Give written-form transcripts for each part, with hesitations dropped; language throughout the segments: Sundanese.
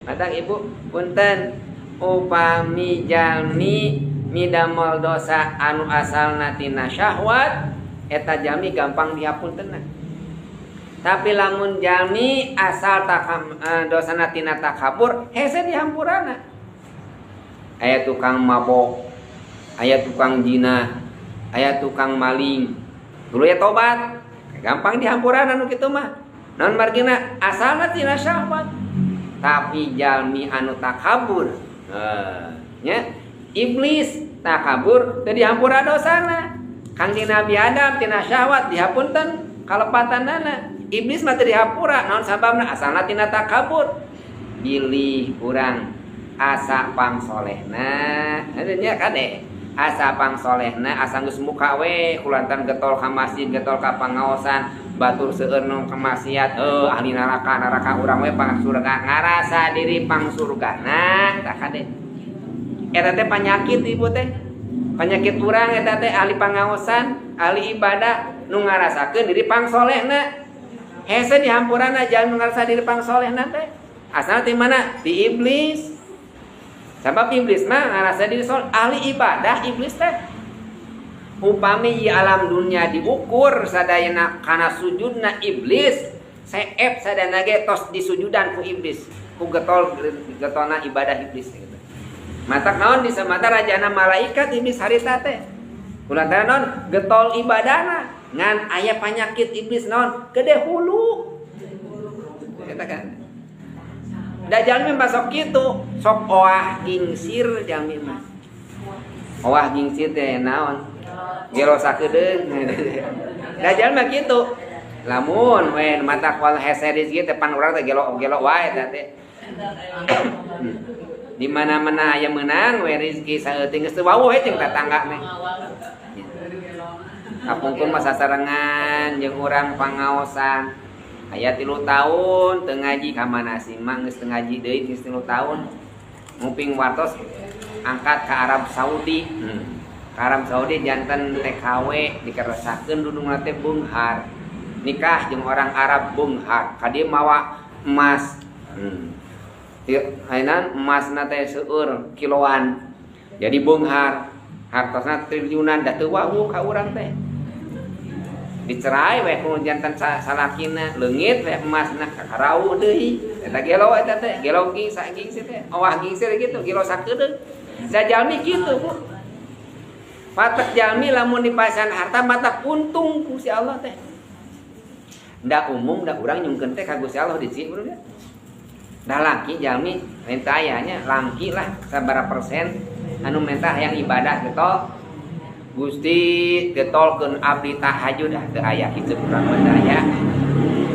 Matak, Ibu, punten, upami jalmi midamel dosa anu asalna tina syahwat, eta jalmi gampang dihapuntenna. Tapi lamun jalmi asal dosana tina takabur, hese dihampurana. Aya tukang mabok, aya tukang jina, aya tukang maling. Dulu ya tobat, gampang dihampurana nu kitu mah. Naon margina? Asalna tina syahwat. Tapi jalmi anu takabur, nya iblis takabur teu dihampura dosana. Kangjeng Nabi Adam tina syahwat dihapunten kalepatanana. Iblis mah teu dihampura, naon sababna? Asalna tina takabur. Bilih urang asa pangsolehna, nya kade asa pangsolehna, asa geus muka we kulantaran getol ka masjid, getol ka pangaosan, batur seueur nu kemaksiat, ahli neraka, neraka, urang we pang surga, ngarasa diri pang surgana. Tah, kade, eta teh panyakit, Ibu, teh penyakit urang eta teh, ahli pangaosan, ahli ibadah nu ngarasakeun diri pangsolehna. Hese dihampurana jalmi nu ngarasa diri pangsolehna teh. Asalna ti mana? Di iblis. Sabab iblis mah ngarasa diri sol, ahli ibadah iblis teh. Upami di alam dunia diukur sadayana kana sujudna iblis, seep sadayana ge tos disujudan ku iblis, ku getol getolna ibadah iblis gitu. Matak naon, di semata rajana malaikat iblis harita teh. Kulantaran naon? Getol ibadahna. Ngan aya penyakit iblis naon? Gede hulu. Eta kan. Da jalmi mah sok kitu, sok oah gingsir jalmi mah. Oah gingsir teh naon? Gelo sakedeung. Da jalmi mah kitu. Lamun we mata kual hese rezeki teh pan urang teh gelo-gelo wae teh teh. Di mana-mana aya meunang we rezeki saeutik, geus teu wawuh we jeung tatangga meh. Kapungkur mah sasarengan jeung urang pangaosan. Aya 3 tahun teu ngaji, ka mana sih mah, geus teu ngaji deui geus 3 tahun. Nguping wartos angkat ke Arab Saudi. Ke Arab Saudi janten TKW, dikeresakeun dudungna teh beunghar. Nikah jeung orang Arab beunghar. Ka dieu mawa emas. Ayeuna emasna teh seueur kiloan. Jadi beunghar. Hartosna triliunan, da teu wawuh ka urang teh. Dicerai we ku janten salakina, leungit we emasna, kakarauh deui. Eta gelo, eta teh gelo gingsi teh, owah gingsir gitu, gelo sakedeung. Da jalmi kitu, Bu. Patek jalmi lamun dipasihan harta matak untung ku si Allah teh. Da umum da urang nyungkeun teh ka Gusti Allah di sini, bro. Da laki jalmi minta aya nya langki lah sabaraha persen anu minta yang ibadah getol, "Gusti, getolkeun abdi tahajud," ah teu aya kitu urang mah, teu aya.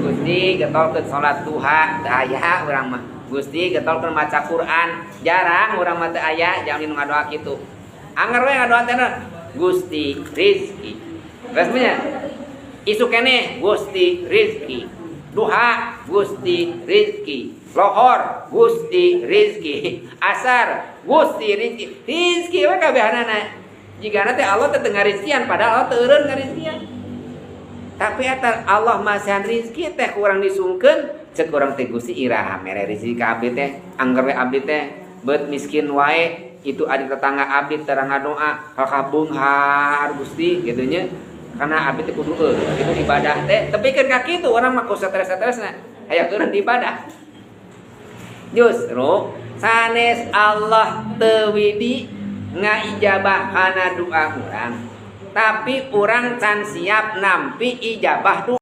"Gusti, getolkeun salat duha," teu aya urang mah. "Gusti, getolkeun maca Quran," jarang urang mah, teu aya jalmi nu ngadoa kitu. Anger we ngadoa teh, "Gusti, rizki." Resminya isuk keneh, "Gusti, rizki," duha, "Gusti, rizki," lohor, "Gusti, rizki," asar, "Gusti, rizki." Rizki we kabehanana. Jigana teh Allah teh teu ngarizkian, padahal Allah teu eureun ngarizkian. Tapi eta Allah masihan rizki teh kurang disungkeun, cek urang teh, "Gusti, iraha mere rizki ka abdi teh? Angger we abdi teh beut miskin wae, itu adik tetangga abdi terang ngadoa kakak beunghar, Gusti," gitu nya. Karena abdi teh kudu itu ibadah teh tepikeun ka kitu. Urang mah ku stres-stresna hayang eureun ibadah. Justru sanes Allah teu widi ngaijabah kana doa urang, tapi urang can siap nampi ijabah doa.